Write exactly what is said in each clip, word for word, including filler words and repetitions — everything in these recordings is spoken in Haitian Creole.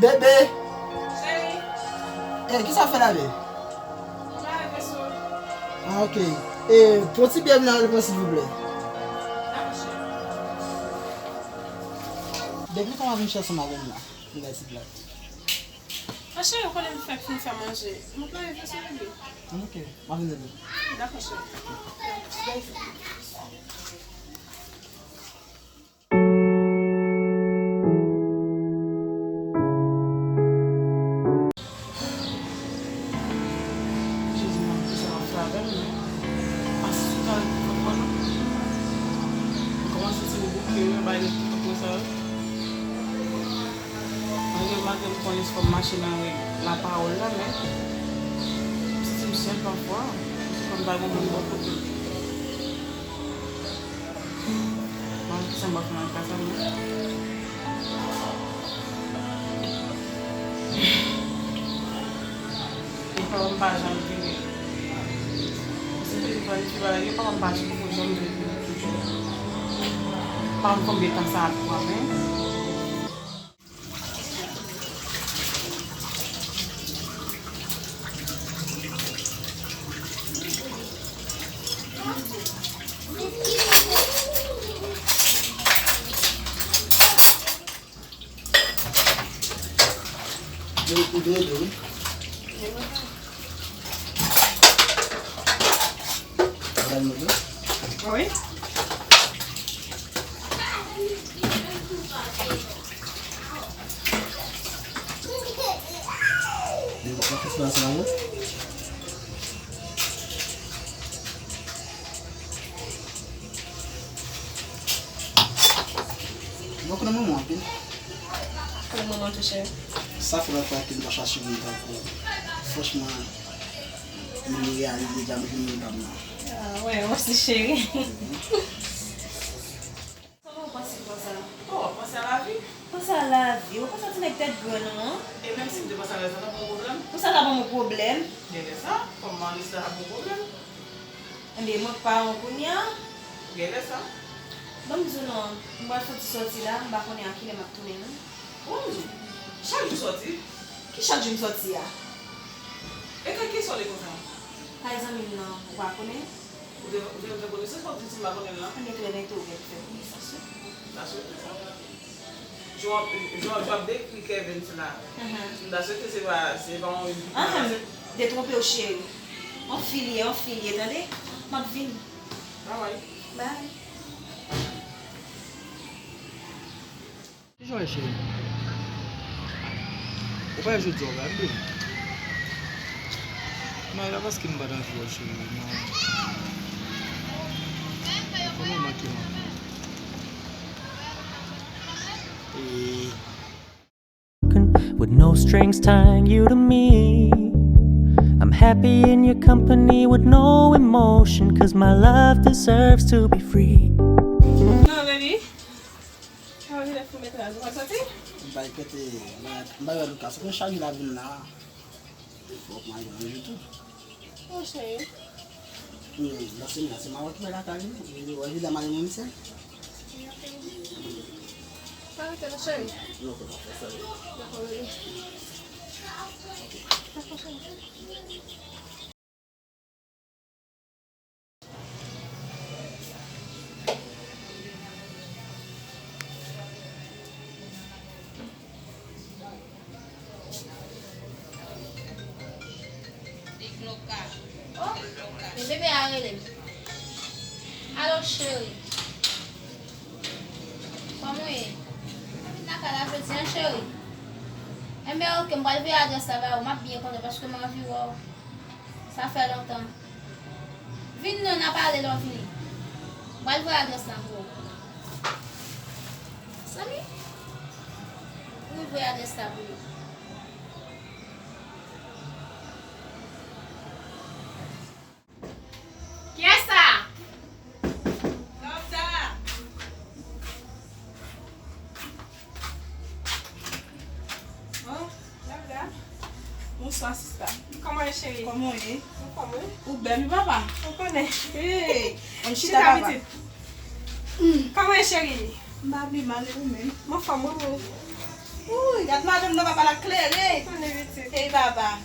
Bebe! Cheri! Eh, kisa w fè la, bebe? Mwen lave veso. Ah, ok. Eh, pran ti bebe nan repo, silvouplè. Dakò, cheri. Bebe, kòman vin chèche m avè m la? Vin la, silvouplè. Ah, cheri, ou konnen m fèk fin fè manje. Mwen lave veso, bebe. Ok, m ap vin ede. Dakò, cheri. Jezi, mwen, kisa w ap fè avè m, non? Pase sou kare pou fè kò, non? M kòmanse santi m bouke, wi, bay lòt ti kòkò sa yo. Malgre, malgre m konnen se kòm mache nan lapawòl la, men m santi m sèl pafwa. Se kòm pa gen moun bò kote m. Bon, kisa m ap fè nan ka sa menm? E papa m pa janm vini. Se te li planifiye bagay yo, papa m pa janm vini toujou. Papa m konbyen tan sa ap pran, men. Wi. Mwen konnen manman anpil. Konnen manman tou, cheri. Sa fè lontan ke m pa chache moun tankou w. Franchman, m reyalize deja m jwenn moun pa m nan. Ah, wè, mèsi, cheri. Kòman w panse konsa? Oh, w ap panse a lavi? Panse a lavi? Ou pa santi nèg tèt grenn ou an? E menm si m te panse a lavi, sa t ap yon pwoblèm? Pou sa t ap yon pwoblèm? Genlè sa, kòm Maurice la, ap yon pwoblèm. Enben, mwen k pa yon kounye a? Genlè sa. Ban m di w non, m pral fè yon ti sòti la, m pa konnen a kilè m ap tounen non. Bon, chak jou sòti? Ki chak jou m sòti a? E kay kiyès w ale konsa? Kay zanmi m nan, ou pa konnen? Ou te, ou te, ou te konnen se fòk di si m pa konnen l lan? Ann, e trè byento ou gen pou fè konnen sa, sou. Sa sou sa. Jan w ap, jan w ap dekri Kevin sila, m ta swete se pa, se pa yon moun ki pase. Detwonpe w, cheri. Yon fi l ye, yon fi l ye, tande? M ap vini. Bye. Bye. Kijan w ye, cheri? Ou pa wè jodi a w pa vle? Non, e pa paske m pa t anvi wè w, cheri, non. Ou konnen w manke m anpil. E With no strings tying you to me. I'm happy in your company with no emotion, 'cause my love deserves to be free. Non, baby. Sa w genlè fou mèt la, ou pa sòti? M bay kote, m bay, m bay wè Lucas. Mwen chak jou l ap vin la. Fòk m al jwenn li tou. Mon cheri. Hmm, nan semèn nan, se Mawon ki fè lakay li. Li wè, li dam ale mwen misye. Pa rete non, cheri. Non, se pa fè sa, wi. Dakò, baby. Dakò, cheri. Oh, men bebe a rele m. Alo, cheri. Kòman w ye? Mwen vin lakay la jodi a, cheri. Enben, oke, m pral voye adrès la ba ou. M ap byen kontan paske m anvi wè w. Sa fè lontan. Vin non, n a pale lè w vini. M pral voye adrès la pou ou. Zanmi? Wi, voye adrès la pou li. Kiyès sa? Lòvda! Oh, Lòvda. Bonswa, sista. Kòman w ye, cheri? Kòman w ye? Mwen fòm, wi. Ou bèl, wi, papa. Ou konnen. Hey, ann chita, papa. Chita, pitit. Kòman w ye, cheri? M pa pi mal, e ou menm? Mwen fòm, wi, wi. Uy, gad madanm nan, papa la klere. Konnen pitit. Ey, papa.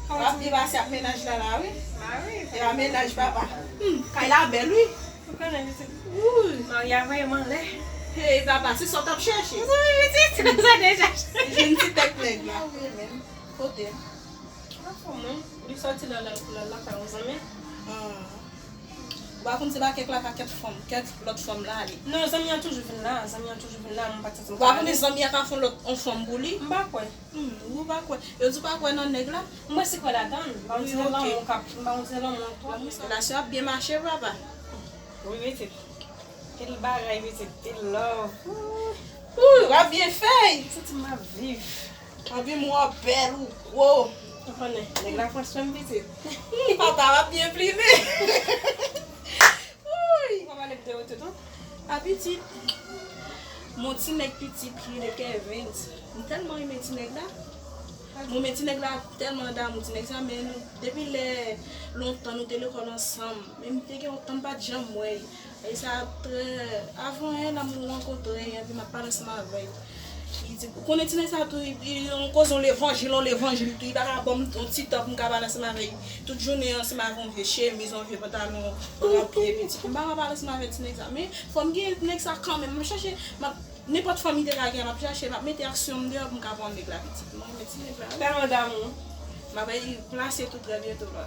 W ap byen pase ak mennaj la, la, wi. Mari. E a mennaj papa. Hmm, kay la bèl, wi. Ou konnen pitit. Uy. Marya vrèman lè. Ey, papa, se sa w t ap chèche. Ou konnen pitit, se konsa deja. Jwenn ti tèt nèg la. Kote? Nan fò mwen, li sòti nan, nan, nan lakay yon zanmi. Ah. Ou pa konn se pa kèk lakay kèk fanm, kèk lòt fanm la ale. Non, zanmi an toujou vin la, zanmi an toujou vin la, mwen pa t santi m. Ou pa konnen zanmi an ka fè yon lòt, yon fanm pou li? M pa kwè. Hmm, ou pa kwè. Yo di w pa kwè nan nèg la? Mwen si kwè ladan l. M pa konn si se lanmou k ap, m pa konn si se lanmou an twòp. Relasyon ap byen mache, papa. Wi, pitit. Pil bagay, pitit, pil love. Ooh. Ooh, w ap byen fè. M santi m ap viv. Anpi m wè w bèl, ou gwo. Ou konnen, nèg la pran swen m, pitit. Hmm, papa w ap byen plimen. Ooh. Ou pa pale m de ou tou, tou? A pitit. Mon ti nèg pitit ki rele Kevin. M tèlman renmen ti nèg la. Mwen, men ti nèg la tèlman damou ti nèg sa, men nou, depi lè lontan nou te lekòl ansanm. Men m te gen yon tan m pa t janm wè l. E sa trè, avan yè la m rankontre l, epi m ap pale ansanm avè l. Li di, ou konnen ti nèg sa tou, li, li, yon koze yon levanjil, yon levanjil tou, li pa ka ban m yon ti tan pou m ka pale ansanm avè l. Tout jounen ansanm avè yon vye chemiz, yon vye pantalon, yon pye pitit. M pa ka pale ansanm avè ti nèg sa. Men fò m gen nèg sa kanmenm. M ap chache, m ap Nenpòt fanm li te ka gen, m ap chache, m ap mete aksyon m deyò pou m ka pran nèg la pitit. Mwen renmen ti nèg la, wi. Tèlman damou. M ap plase tou trè byento la.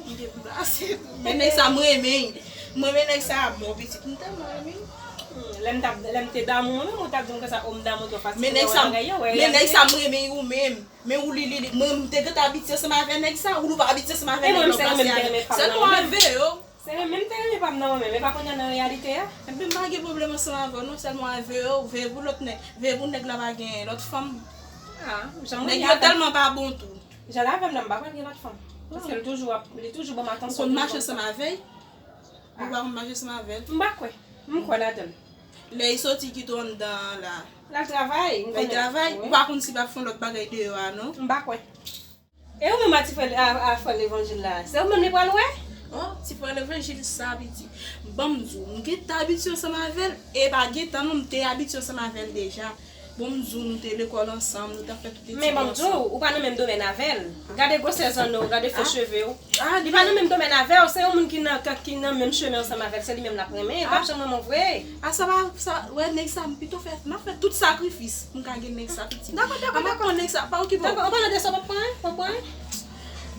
M te plase tou. Men nèg sa, m renmen l. M renmen nèg sa, bon pitit. M tèlman renmen l. Hmm, lè m t ap, lè m te damou, mwen menm, ou t ap di m konsa, o, m damou twò fasil. Men nèg sa, men nèg sa, m renmen l, ou menm. Men ou li, li, li. Mwen, m te gentan abitye ansanm avè nèg sa, ou, ou pa abitye ansanm avè nèg la, ou plase avè l. Sèlman avè yo. Se renmen m te renmen pa m nan mwen menm, e pa kounye a nan reyalite a. Ebyen, m pa gen pwoblèm ansanm avè w non, sèlman veye w, veye pou lòt nèg, veye pou nèg la pa gen lòt fanm. Ah, jan w ye a. Nèg yo tèlman pa bon tou. Jan l avè m nan, m pa kwè l gen lòt fanm. Paske l toujou ap, li toujou ban m atansyon. Ou konn mache ansanm avè l? Ou pa konn mache ansanm avè l? M pa kwè. M kwè ladan l. Lè l soti kite w anndan an la. L al travay, m konnen. Lè l travay, ou pa konn si l ap fè yon lòt bagay deyò a non. M pa kwè. E ou menm a ti frè, a, a frè levanjil la, se ou menm li pral wè? Oh, ti frè levanjil sa, pitit. Ban m di w, m gentan abitye ansanm avè l, e pa gentan non, m te abitye ansanm avè l deja. Bon, m di w, nou te lekòl ansanm, nou t ap fè tout etid ansanm. Men ban m di w, ou pa nan menm domèn avè l. Gade gwosè zanno w, gade fo cheve w. Li pa nan menm domèn avè w, se yon moun ki nan, ki nan menm chemen ansanm avè l, se li menm l ap renmen, l p ap janm renmen w vre. A sa pa, sa, wè nèg sa, m pito fè, m ap fè tout sakrifis. M ka gen nèg sa pitit. Dakò, dakò, dakò. Nèg sa, pa okipe w. Dakò, an palan de sa, w p ap pran, w p ap pran.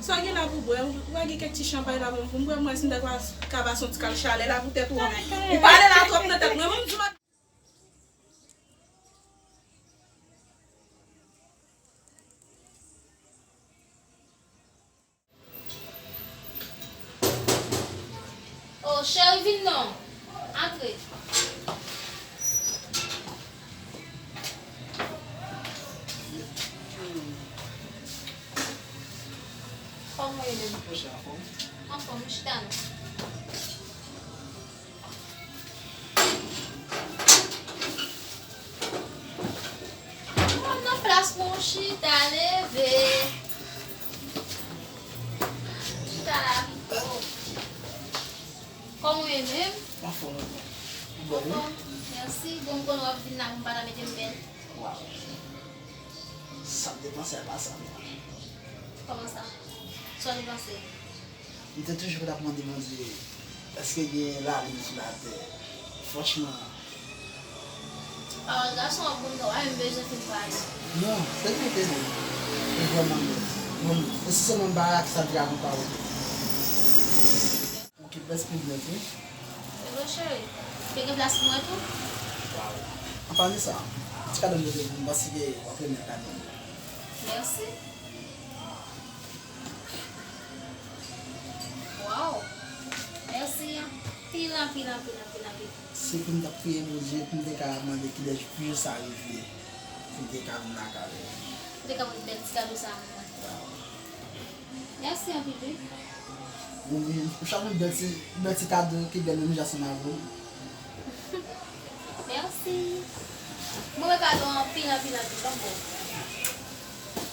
Sa w gen la pou bwè, ou pa gen kèk ti chanpay la pou m bwè, m wè si m ta ka, ka pase yon ti kal chalè la pou tèt ou. Ou pale la twòp nan tèt mwen, mwen m di w. Oh, cheri, vin non. Antre. Kòman w ye menm? Monchè, anfòm? Anfòm, wi, chita non. Pran nan plas mwen, chita, leve. Chita la pito. Kòman w ye menm? M anfòm, ou menm? Ou bèl, wi. Anfòm, mèsi. Bon, m konnen w ap vin la pou m pa ta mete m bèl. Waw. Sa m te panse a pa sa, non. Kòman sa? Sa w te panse? M te toujou konn ap mande Bondye, èske gen lalin sou latè? Franchman. Pawòl gason ap bon, m bezwen fin pale. Non, se verite, non. Ou vrèman bèl. Bon, e si sèlman m pa rakonte sa m te rakonte pa ou? Ou ki bèl pou nèt, wi. E vre, cheri. Te gen plas pou mwen tou? Waw. An palan de sa, ti kado m pote pou ou, m panse ke w ap renmen kado m. Mèsi. Waw! Mèsi anpil, anpil, anpil, anpil, anpil. Se pou m t ap priye Bondye pou m te ka mande kilè jou sa rive, pou m te ka vin lakay ou. Pou te ka pote bèl ti kado sa pou mwen. Mèsi anpil, wi. Ou menm, ou chak yon bèl ti, bèl ti kado ki bèl menm jan ansanm avè w. Mèsi. Mwen renmen kado anpil, anpil, anpil, anpil.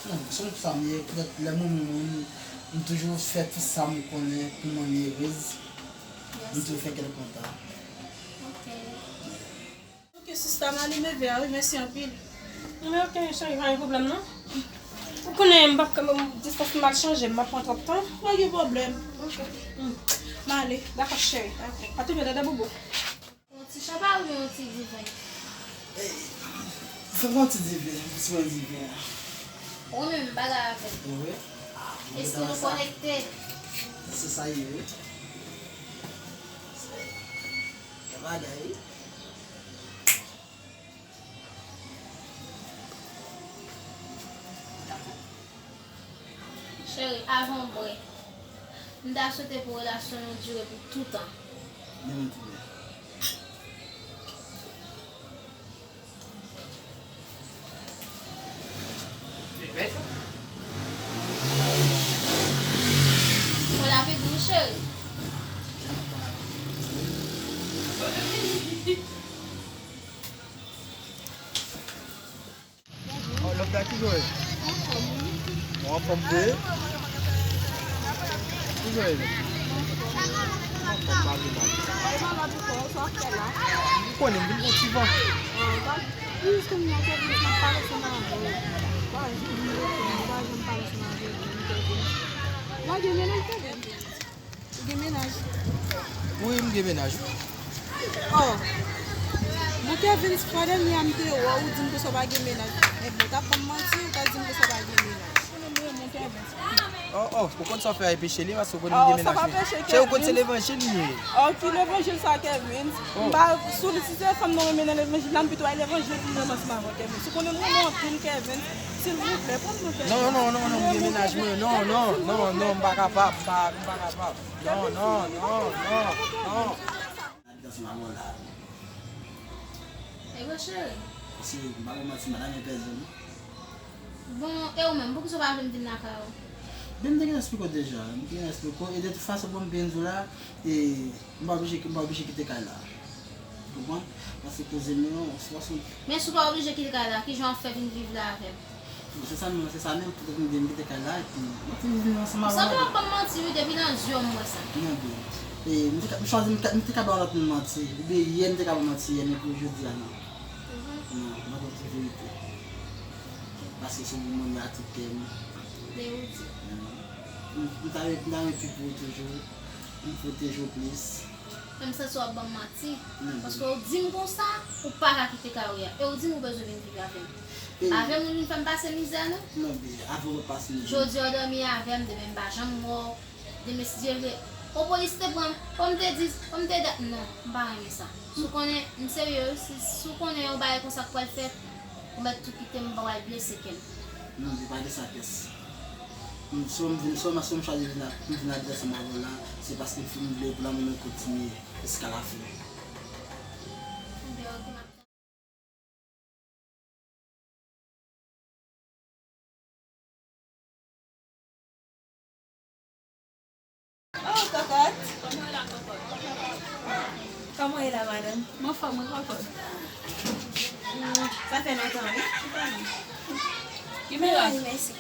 Non, se konsa m ye, poutèt lè mwen menm, m toujou fè tout sa m konnen pou manmi erez. M toujou fè kè l kontan. Ok. Ok, sista, m ale leve a, wi, mèsi anpil. Men ok, cheri, pa gen pwoblèm non. Ou konnen m p ap, m, distans m al chanje, m ap pran twòp tan. Pa gen pwoblèm. Ok. M ale. Dakò, cheri. Dakò. A tout lè, dada boubou. Yon ti chanpay oubyen yon ti diven? Fè m yon ti diven, m bezwen diven an. Ou menm bagay avè m. Wi. Espri nou konekte. Se sa ye, wi. Gen bagay, wi. Cheri, avan w bwè, m ta swete pou relasyon nou dire pou toutan. Demen tou byen. Fò lavi dous, cheri. Oh, lòt la ki jan w ye? Ou anfòm vre? Ki jan w ye? Ou anfòm, pa vle mal. Ou konnen, m vin pran ti van. Ou gen mennaj? Wi, m gen mennaj, wi. Oh. Bon, Kevin, fwa dènye a m te wè w, ou di m konsa w pa gen mennaj. Ebyen, w t ap ban m manti, ou t ap di m konsa w pa gen mennaj. Ou konnen m renmen w, Kevin. Oh, oh, ou konn sa w fè a, e peche li, paske ou konnen m gen mennaj, wi. Cheri, ou konn se levanjil m ye. Oh, ki levanjil sa, Kevin? M pa, si se fanm nan renmen nan levanjil la, m pito al levanjil pou m renmen ansanm avè w, Kevin. Si w konnen m renmen w anpil, Kevin, silvouplè, pran m nan, Kevin. Non, non, non, non, m gen mennaj mwen. Non, non, non, non, m pa kapab, m pa, m pa kapab. Non, non, non, non, non. N ap danse maman la. E vre, cheri? Cheri, m pa pou manti, madanm mwen pèdi m. Bon, e ou menm, poukisa w pa vle m vin lakay ou? Ben, m te gentan esplike w deja. M te gentan esplike w. E de tout fason, pou m byen di w la, e, m pa oblije, m pa oblije kite kay la. Ou konprann? Paske koze nou, se fason. Men si w pa oblije kite kay la, kijan w ap fè vin viv la avè m? Bon, se sa menm, se sa menm, poutèt m te vin kite kay la, epi, m ap vin viv ansanm avè w. Sanble w ap ban m manti, wi, depi nan zye w m wè sa. Non, byen. E, m te ka, m chwazi, m te, m te ka ba yon lòt moun manti. Oubyen yè, m te ka ba w manti yè, men pou jodi a, non. Mhm. Non, m ap di verite. Paske se yon moun atitid. Men ou di. M, m ta, m ta renmen pi pou ou toujou. M pwoteje w plis. Men m santi w ap ban m manti. Paske ou di m konsa, ou pa ka kite kay ou a. E ou di m ou bezwen vin viv avè m. E pa vre moun vin fè m pase mizè, non. Non, byen, avè w pase mizè. Jodi a w dòmi avè m, demen m pa janm wè w. Demen, si Dye vle, o polis te pran m, o m te di, o m te dat, non, m pa renmen sa. Si w konnen, m serye, si, si w konnen yon bagay konsa k pral fèt, ou mèt tou kite m, m pa pral blese kè m. Non, se pa de sa pyès. M, si w m vin, si w m, si w m chwazi vin la, m vin la ansanm avè w la, se paske m fin vle pou lanmou nou kontinye jiska lafen. Ebyen, ok, m ap Oh, kòkòt. Kòman w ye la, kòkòt? Kòman w ye la, madanm? M anfòm, wi, kòkòt. Mm, sa fè lontan, wi. Ki mirak? Wi, mèsi.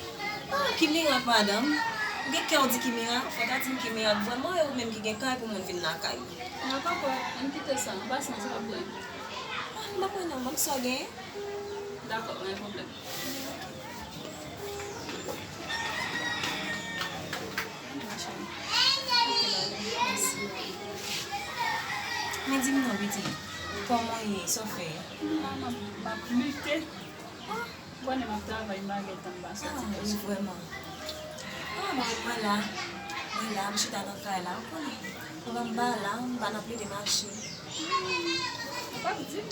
Ah, ki mirak, madanm? Ou gen kè w di ki mirak? Fò w ta di m ki mirak vrèman, e ou menm ki gen kay pou moun vin lakay ou. Non, kòkòt, ann kite sa, ann pase, ann se pa pwoblèm. Ah, m pa pran non, ban m sa w genyen. Dakò, pa gen pwoblèm. Men di m non, pitit, kòman w ye? Sa w fè? M ap, m ap lite. Ah, ou konnen m ap travay, m pa gen tan, m pa soti. Ah, wi, vrèman. Ah, mwen, mwen la. Mwen la, m chita nan kay la, ou konnen. Anvan m pa la, m pa nan plede mache. Ou p ap di m.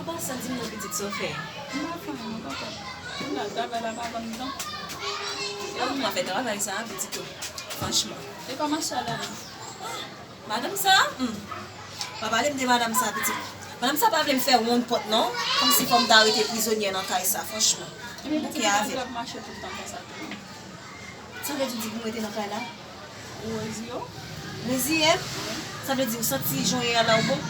Apa sa, di m non, pitit, sa w fè? M pa fè anyen, non, papa. Kounya, travay la pa ban m tan. E ou m ap fè travay sa a, pitit, o. Franchman. E kòman sa la? Ah, madanm sa? Hmm. Pa pale m de madanm sa, pitit. Madanm sa pa vle m fè wonn pòt, non. Kòmsi fò m ta rete prizonyè nan kay sa, franchman. Ebyen, pitit, ou pa dwe ap mache tout tan konsa tou, non. Sa vle di w di pou m rete nan kay la? Ou reziye w? Reziye m? Wi. Sa vle di ou santi jan w ye a la ou bon?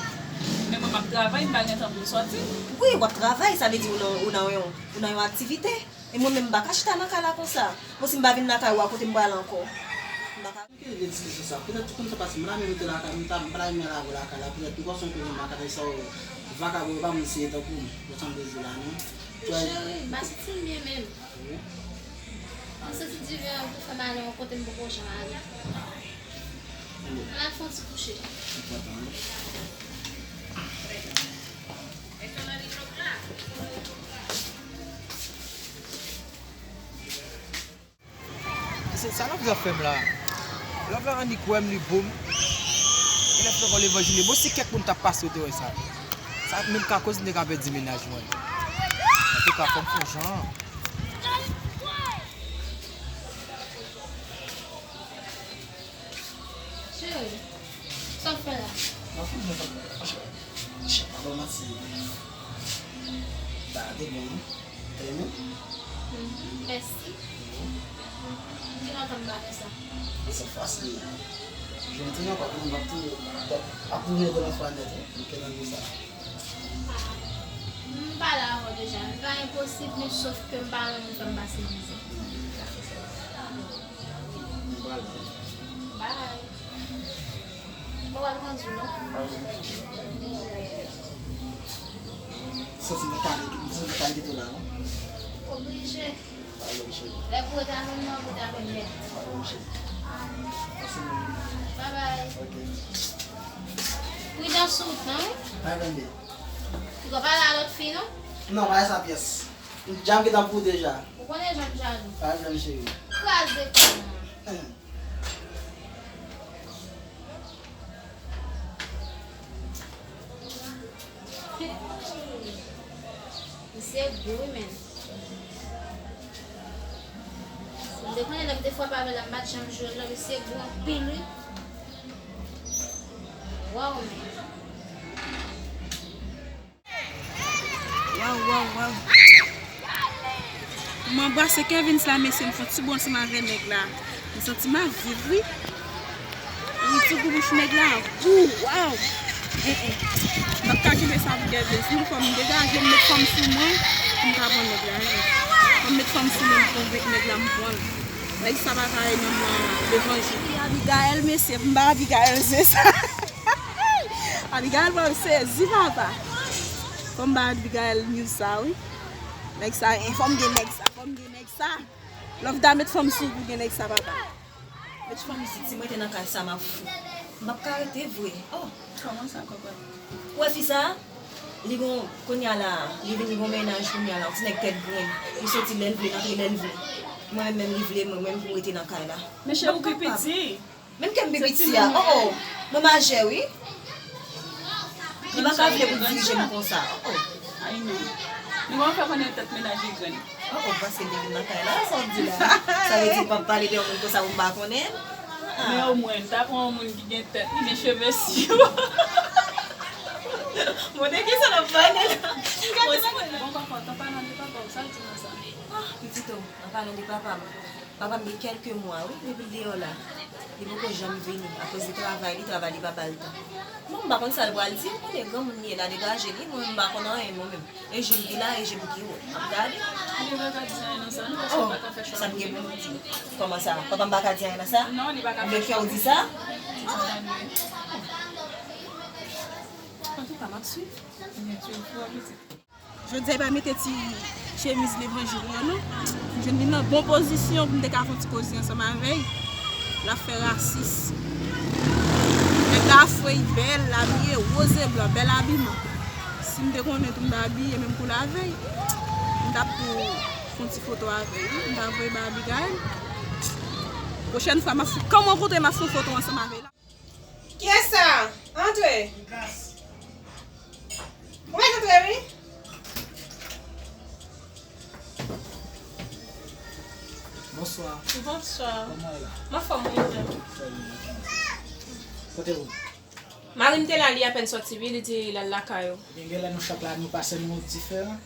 Men mwen m ap travay, m pa gen tan pou m sòti. Wi, w ap travay, sa vle di ou nan, ou nan yon, ou nan yon aktivite. E mwen menm m pa ka chita nan kay la konsa. Bon, si m pa vin lakay ou a, kote m pral ankò? M pa ka. Ki de diskisyon sa? Petèt ou konn sa paske m pa renmen rete lakay, m ta, m pa renmen lave lakay la. Petèt ou kwè se yon koze m pa ka fè sa, ou vakabon, yo pa moun serye tankou m. Yo sanble di la, non. Cheri, m pa santi m byen menm. M santi diven an vle fè m ale yon kote m poko janm ale. Ann al fè yon ti kouche. Se sa Love la fè m la. Love la annik wè m, li bo m. E lè fè kò levanjil li bo, si kèk moun t ap pase, yo te wè sa. Sa menm ka koz m te ka pèdi mennaj mwen. Antouka, fò m fè yon jan. Cheri, sa w fè la? M ap fè yon jan, cheri. Cheri, pa ban m manti. Bagay te bon, wi. Te renmen? Mhm, mèsi. Mhm. Ki lontan m pa fè sa? Sa fasil. Jodi a, pa konnen m ap tou, ap, ap tounen de lòt fwa nèt, wi. M kenbe sa. Ah, m pale avè w deja. Li pa enposib, men sof ke m pa renmen fè m pase mizè. M pral. Bye. Ou pral grandi, non? Santi m ta, santi m ta kite w la, non? Oblije. Pale, cheri. Lè pou rete avè m nan, rete avè m nèt. Pale, cheri. Pase bon. Bye bye. Ok. Pridans sou wout lan, wi. Bye, bye. Ou ka pale a lòt fi, non? Non, pa sa pyès. Dja m gentan pou deja. Ou konnen jan m jalou. Pa janm, cheri. Kraze kò m. Hmm. Misye gwo wi, men. M te konnen lè m te frape avè l la, m pa t janm jwe l non, misye gwo anpil wi. Waw, men. Waw, waw, waw. M anbrase Kevin la, mesye, m fè yon ti bo ansanm avè nèg la. M santi m ap viv, wi. Wi, ti gou bouch nèg la gou, waw. Eh, eh. M p ap ka kenbe sa pou Kevin. Sinon, fò m degaje, m met fanm sou mwen, pou m ka pran nèg la, eh, eh. Fò m met fanm sou mwen, m konvenk nèg la, m pran l. Nèg sa pa ka renmen mwen, levanjil. Abigaël, mesye, m pa Abigaël, se sa. Abigaël, mwen sezi, papa. Fò m ba Abigaël news sa, wi. Nèg sa, eh, fò m gen nèg sa, fò m gen nèg sa. Love da met fanm sou pou gen nèg sa, papa. Met fanm sou ti mwen te nan kay sa, m ap fou. M p ap ka rete vre. Oh. Kòman sa, kòkòt? Ou wè fi sa? Li gon, kounye a la, li vin gon mennaj kounye a la, yon ti nèg tèt grenn. Li soti lè l vle, l antre lè l vle. Mwen menm, li vle mwen, mwen pou m rete nan kay la. Men cheri, ou pi piti. Menm ke m pi piti a, oh, oh, mwen majè, wi. Li pa ka vle pou dirije m konsa, oh, oh. Ay, non. Men kòman fè konnen tèt mennaj li grenn? Oh, oh, paske li vin nan kay la, sa w di la? Sa vle di m p ap pale de yon moun konsa pou m pa konnen l? Ah. Men omwen, ta pran yon moun ki gen tèt, ki gen cheve si yo. Bon, de ki sa n ap pale la? Bon, kòkòt, an palan de papa w, sa l di nan sa? Ah, pitit o, an palan de papa m. Papa m gen kèlke mwa, wi, depi l deyò la. Li poko janm vini. Akoz de travay li, travay li pa ba l tan. Bon, m pa konn sa l pral di, ou konnen granmoun li ye la, degaje li, mwen, m pa konn anyen, mwen menm. E je m ki la, e je m ki wo. M ap gade. Li pa ka di anyen nan sa, non, paske l pa ka fè chwa. Oh, sa m gen pou m di? Kòman sa? Papa m pa ka di anyen nan sa? Non, li pa ka fè chwa. Ou gen kè w di sa? Antouka, m ap swiv. Jodi a, li pa mete ti chemiz levanjil lan, non. M jwenn li nan bon pozisyon pou m te ka fè yon ti koze ansanm avè l. L ap fè rasis. Nèg la fre, li bèl, l abiye woz e blan, bèl abiman. Si m te konnen tou m ta abiye menm kou lavèy, m t ap tou fè yon ti foto avè l, wi. M ta voye bay Abigaël. Pwochèn fwa, m ap fè, kan m rankontre, m ap fè yon foto ansanm avè l. Kiyès sa? Antre. Ou mèt antre, wi. Bonswa. Bonswa. Kòman w ye la? M anfòm, wi, frè m. Trè byen, mèsi. Kote ou? Mari m te la, li apèn sòti, wi, li di l al lakay ou. Ebyen, genlè nou chak la, nou pase nou diferan.